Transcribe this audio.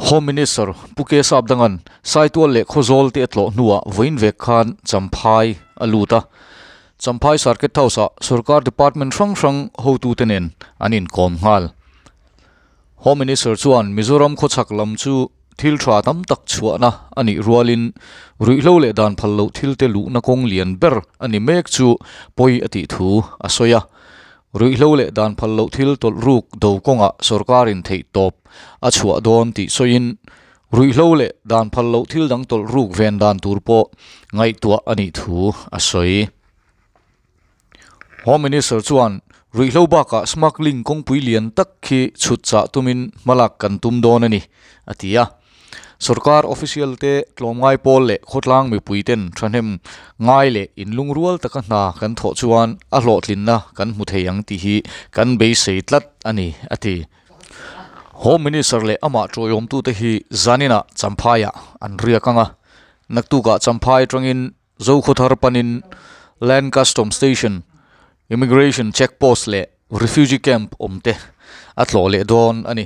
Home Minister Pu K Sapdanga'n Saitual leh Khawzawl te a tlawh hnuah vawiin vek khan Champhai a lut a. Champhai Circuit House-ah sorkar department hrang hrang hotute nen an inkawm nghal. Home Minister chuan Mizoram khawchhak lam chu thil tha tam tak chhuahna a nih rualin ruihhlo leh dan phal loh thilte luhna kawng lian ber a ni mek chu pawi a tih thu a sawi a. Ruihhlo leh dan phal loh thil tawlh ruk do kawngah sorkarin theih tawp a chhuah dawn tih sawiin ruihhlo leh dan phal loh thil dang tawlh ruk ven dan tur pawh ngaihtuah a nih thu a sawi. Home Minister chuan ruihhlo bakah smuggling kawngpui lian tak khi chhut chah tumin hmalak kan tum dawn a ni, a ti a. Sorkar official te tlawmngai pawl leh khawtlang mipui ten thahnem ngai leh inlungrual taka hna kan thawh chuan a hlawhtlinna kan hmu thei ang tih hi kan beisei tlat a ni, a ti. Home Minister leh amah tawiawmtute hi zaninah Champhaiah an riak ang a, naktukah Champhai atangin Zokhawthar panin Land Custom Station, Immigration Check Post leh Refugee Camp awm te a tlawh leh dawn a ni.